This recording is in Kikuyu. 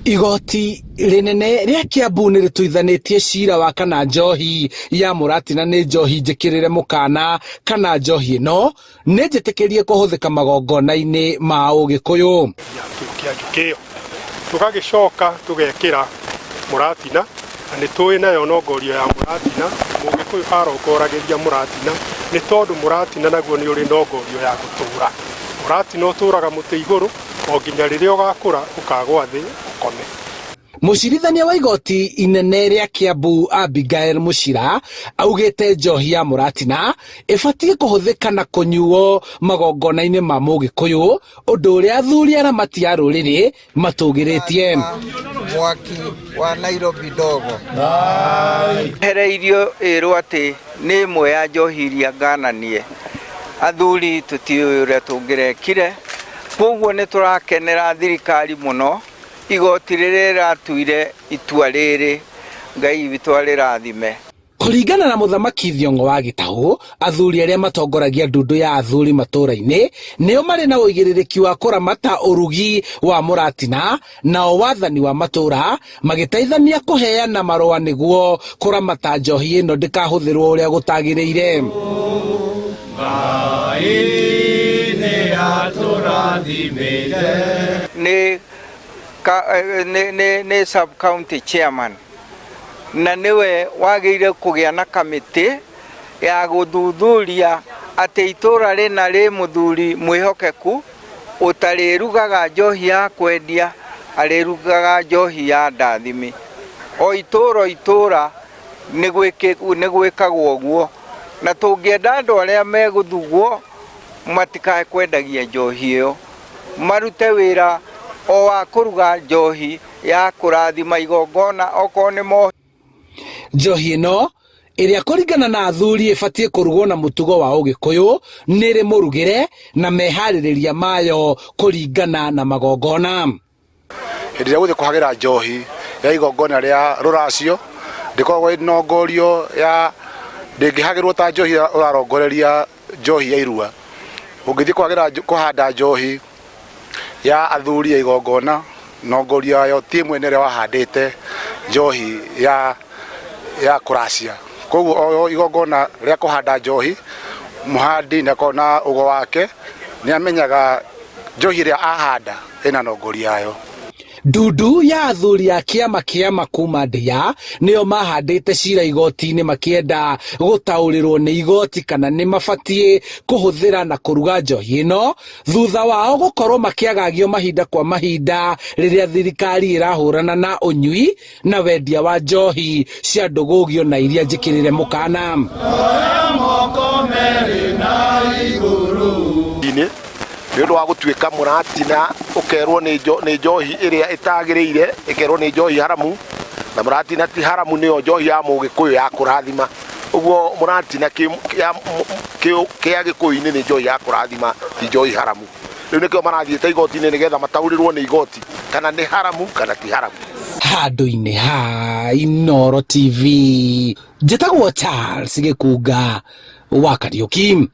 Igoti rĩnene rĩa Kiambu nĩ rĩtuithanĩtie cira wa kana njohi ya mũratina nĩ njohi njĩkĩrĩre mũkana kana njohi ĩno nĩ njĩtĩkĩrie kũhũthĩka magongona-inĩ ma Ũgĩkũyũ. Kĩu kĩa njũkĩ ĩyo tũgagĩcoka tũgekĩra mũratina na nĩ tũĩ nayo nongorio ya mũratina mũgĩkũyũ arongoragĩria mũratina nĩ tondũ mũratina naguo nĩ ũrĩ nongorio ya gũtũra mũratina ũtũraga mũtĩ igũrũ o nginya rĩrĩa ũgakũra ũkagwa thĩ ũkome. Mũcirithania wa igoti inene rĩa Kiambu Abigail Muchira augĩte njohi ya mũratina ĩbatiĩ kũhũthĩka na kũnyuo magongona-inĩ ma mũgĩkũyũ ũndũ ũrĩa athuri aramati a rũrĩrĩ matũgĩrĩtie. Mwaki wa Nairobi ndogo hereirio ĩrwo atĩ nĩ ĩmwe ya njohi iria ngananie athuri tũtiũĩ ũrĩa tũngĩrekire koguo nĩ tũrakenera thirikari mũno igoti rĩrĩa rĩratuire itua rĩrĩ Ngai witũ arĩrathime. Kũringana na Mũthamaki Thiong'o wa Gĩtaũ, athuri arĩa matongoragia ndundu ya athuri matũra-inĩ nĩo marĩ na ũigĩrĩrĩki wa kũramata ũrugi wa mũratina, nao wathani wa matũra magĩteithania kũheana marũa nĩguo kũramata njohi ĩno ndĩkahũthĩrwo ũrĩa gũtagĩrĩire. Nĩ nĩ sub county chairman na nĩwe wagĩrĩire kũgĩa na kamĩtĩ ya gũthuthuria atĩ itũra rĩna rĩ mũthuri mwĩhokeku ũtarĩrugaga njohi ya kwendia arĩrugaga njohi ya ndathimi. O itũra o itũra nĩ gwĩkagwo ũguo na tũngĩenda andũ arĩa megũthugwo matikae kwendagia njohi ĩyo marute wĩra o wa kũruga njohi ya kũrathima igongona okorwo nĩ mo Njohi ĩno ĩrĩa kũringana na athuri ĩbatiĩ kũrugwo na mũtugo wa ũgĩkũyũ nĩrĩ mũrugĩre na meharĩrĩria mayo kũringana na magongona. Hĩndĩ ĩrĩa ũgũthiĩ kũhagĩra njohi ya igongona rĩa rũracio ndĩkoragwo ĩ nongorio ya ndĩngĩhagĩrwo ta njohi ĩrĩa ũrarongoreria njohi ya irua. Ũngĩthiĩ kũhagĩra kũhanda njohi ya athuri ya igongona nongorio yayo ti ĩmwe na ĩrĩa wahandĩte njohi ya ya kũracia. Koguo o igongona rĩa kũhanda njohi mũhandi nĩ akoragwo na ũgo wake nĩ amenyaga njohi ĩrĩa ahanda ĩna nongorio yayo. Ndundu ya athuri a kĩama kĩa kuma Ndĩa nĩo mahandĩte cira igoti-inĩ makĩenda gũtaũrĩrwo nĩ igoti kana nĩ mabatiĩ kũhũthĩra na kũruga njohi ĩno thutha wao gũkorwo makĩagagio mahinda kwa mahinda rĩrĩa thirikari ĩrahũrana na ũnyui na wendia wa njohi cia ndũgũgio na iria njĩkĩrĩre mũkana. Nĩ ũndũ wa gũtuĩka mũratina ũkerwo nĩ njohi ĩrĩa ĩtagĩrĩire, ĩkerwo nĩ njohi haramu, na mũratina ti haramu nĩyo njohi ya mũgĩkũyũ ya kũrathima. Ũguo mũratina kĩa gĩkũyũ-inĩ nĩ njohi ya kũrathima ti njohi haramu. Rĩu nĩkĩo marathiĩte igoti-inĩ nĩgetha mataũrĩrwo nĩ igoti kana nĩ haramu kana ti haramu. Handũ-inĩ ha Inooro TV, njĩtagwo Charles Gĩkunga wa Kariũki.